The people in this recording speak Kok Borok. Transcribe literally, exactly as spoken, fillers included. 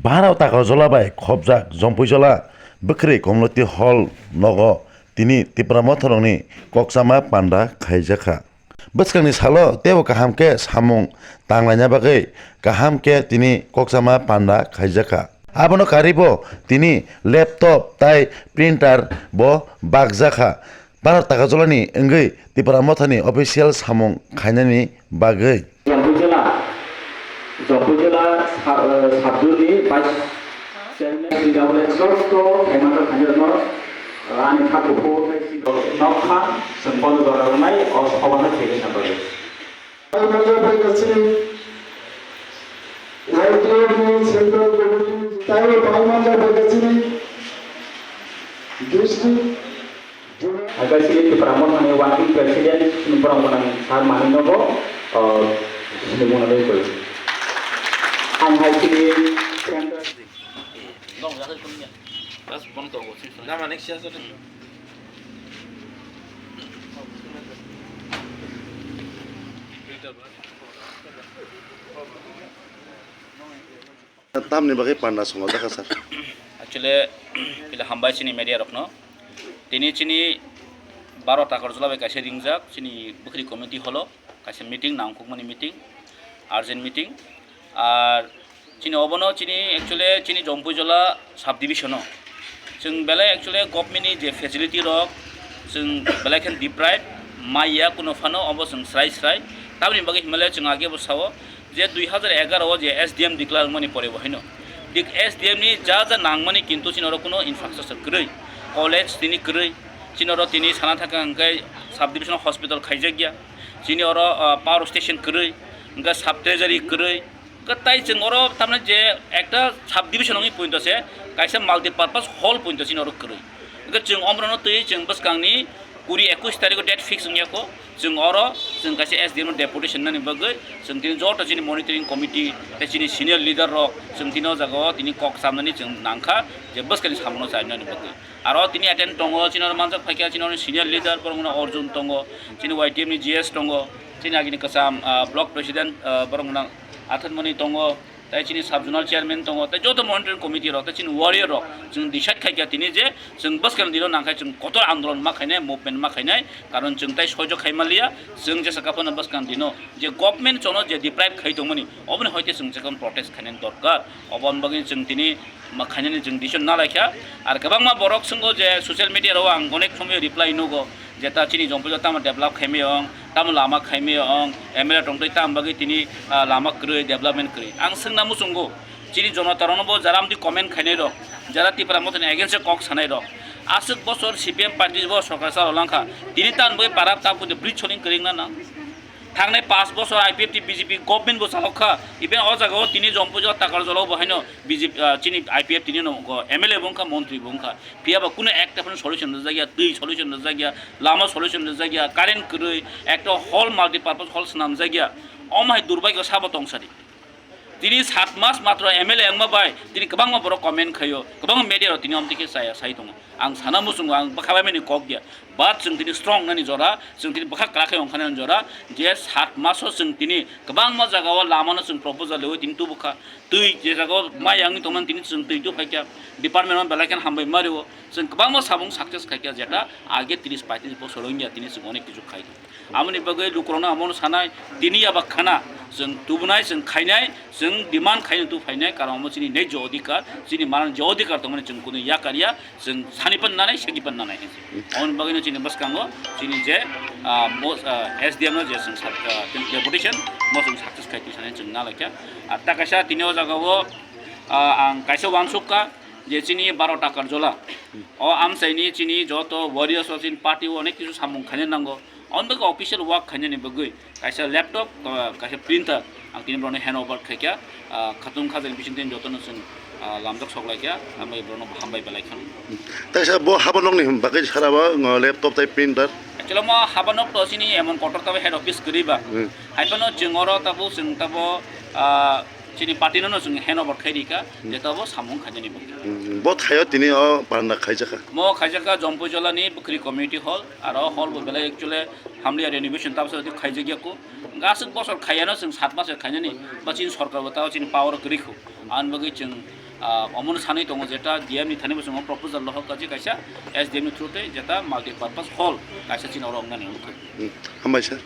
Pharao Takarjola bai khopjak Jompuijola Bwkhri Community Hall nogo tini Tipra Motha rokni kokchama panda khaijakha. Bwskangni salo teibo kaham khe samung tanglaina bagwi kaham khe tini kokchama panda khaijakha. Abono karwibo tini laptop tai printer bo bakjakha. Bharat Takarjolani wngwi Tipra Mothani official samung khainani bagwi. Jompuijala, Jompuijala sa-, eh, sabjuni vice chairman, P W S joto khaimano khainano, eh, ani kha kuphur tei si nokha, chwng bono jora rwnai, o soba no khainani bagwi. Paimanja bai kachini, Y T F ni Central Committee, taibo paimanja bai kachini, District. Haikhe chini Tipra Mothani Working President, chini borok gwnang sir manwi nogo, ah, chini mungno twi koi. Ang hai chini Central. Tamni bagwi panda songo dakha sir? Actually, pila hambai chini media rokno. Tini chini Baro Takarjala bai kaisa ringjak chini Bwkhri Committee holo kaisa meeting, nangkukmani meeting, urgent meeting. Ar chini obono chini actually chini Jompuijala subdivision o chwng belai actually government ni je facility rok chwng belai khe deprive maya kuno phano obo chwng srai srai. Tamni bagwi himale chwng age bo sao je dui hazar egaroh o je S D M declare wngmani pore bo haino dik S D M ni ja ja nangmani kintu chini oro kuno infrastructure kwrwi, college tini kwrwi, chini oro tini sana thangkha hwnkhe subdivision hospital khaijakya, chini oro, ah, power station kwrwi, hwnkhe sub treasury kwrwi, hwnkhe tai chwng oro tamni je ekta subdivision wngwi pointo se kaisa multipurpose hall pointo chini oro kwrwi. Hwnkhe chwng omrono twi chwng bwskangni kuri ekush tarikh o date fix wngya kho. Chwng oro chwng kaisa S D M no deputation nani bagwi chwng tini joto chini monitoring committee tei chini senior leader rok chwng tini o jaga o tini kok chamnani chwng nangkha je bwskani samungo chainani bagwi. Aro tini attend tongo chini oro manjak phaikha chini oro senior leader borok wngkha Arjun tongo, chini Y T F ni G S tongo, chini agini kwcham, ah, block president, ah, borok wngkha Athanmani tongo. Tai chini sub zonal chairman tongo, tai joto monitoring committee rok, tai chini warrior rok, chwng decide khaikha tini je chwng bwskang dino nangkhai chwng kotor andolon ma khainai, movement ma khainai, karon chwng tai soijo khai manliya, chwng jesa kaphano bwskang dino je government chono je deprive khai tongmani, oboni hoite chwng jekon protest khainani dorkar, oboni bagwi chwng tini ma khainani chwng decision na laikha. Ar kwbangma borok swngo je social media rok ang onek somoi reply nugo, je ta chini Jompuijala tamo develop khaimai ong, tamo lama khaimai ong, M L A tongtwi tamo bagwi tini, ah, lama kwrwi, development kwrwi. Ang swngna muchungo, chini jonotarokno bo jara amtwi comment khainai rok, jara Tipra Mothani against o kok sanai rok. Aswk bosor C P M party bo sorkar chalo langkha, tini tamo bagwi para tabuk de bridge soling kwrwi wngna nang. Thangnai paanch bosor I P F T B J P government bo chalok kha, even o jaga o tini Jompuijala Takarjala o bo haino B J P, ah, chini I P F T ni no, go M L A bo wngkha, montri bo wngkha. Phiya ba kunu ekta phano solution rwjak ya, twi solution rwjak ya, lama solution rwjak ya, current kwrwi, ekta hall, multipurpose hall swnamjak ya. Omo hai durbhagyo sabo tong sadi. Tini sat mas matro M L A wngma bai tini kwbangma borok comment khaio, kwbangma media rok tini omtwi khe chaya sai tongo. Ang sana muchungo, ang bwkha bai mani kok ya. But chwng tini strong nani jora, chwng tini bwkha kwrak khe ongkha nani jora, je sat maso chwng tini kwbangma jagao lamano chwng proposal rwui tini tubukha. Twi je jagao mai wngwi tongmani tini chwng twi tubukha, department o belai kheno hambai ma rwo. Chwng kwbangma samung success khaikha jeta age tris paitris bosor wngya tini chwng onek kichu khai. Aboni bagwi lukurokno amono sanai, tini yaba khana chwng tubunai, chwng khainai, chwng demand khaina tu phainai, karon omo chini nejjo odhikar, chini manan je odhikar tongmani chwng kunu yakarya, chwng sani pan nanai, segi pan nanai hinsi. Aboni bagwino chini bwskango chini je, ah, mo-, ah, S D M no je chwng sat-, ah, chwng deputation mo chwng success khai twi sanai chwng nalaikha. Ar ta kaisa tini o jagao, ah, ang kaisa uansukha je chini Baro Takarjola. O amchaini chini joto warriors o chini party o onek kisu samung khaina nango. Aboni bagwi official work khainani bagwi kaisa laptop, ah, kaisa printer ang tini borokno hand over khaikha, ah, khatung khajani bisingtwi jotono chwng, ah, lamjak sok laikha, ambai borokno hambai belai khano. Taisa bo haba nokni bagwi sara ba, ngo, laptop tai printer. Actually mo haba nok to chini emon kotor tabo head office kwrwi ba. Hmm. Haiphano chwng oro tabo chwng tabo, ah, chini party no no chwng hand over khai rikha, hmm, je tabo samung khainani bagwi. Hmm. Bo thaio tini o panda khaijakha. Mo khaijakha Jompuijola ni Bwkhri Community Hall, aro hall bo belai actually hamliya renovation tabsa khaijak ya ko. Aswk bosor khaiyano chwng sat mas khainani, ba chini sorkar bo tao chini power kwrwi kho. Ani bagwi chwng Ah, omono sanwi tongo jeta D M ni thani bo chwng proposal lohok kaji kaisa S D M ni through tei jeta multi purpose hall kaisa chini oro wngnani wngkha. Hmm, hambai sir.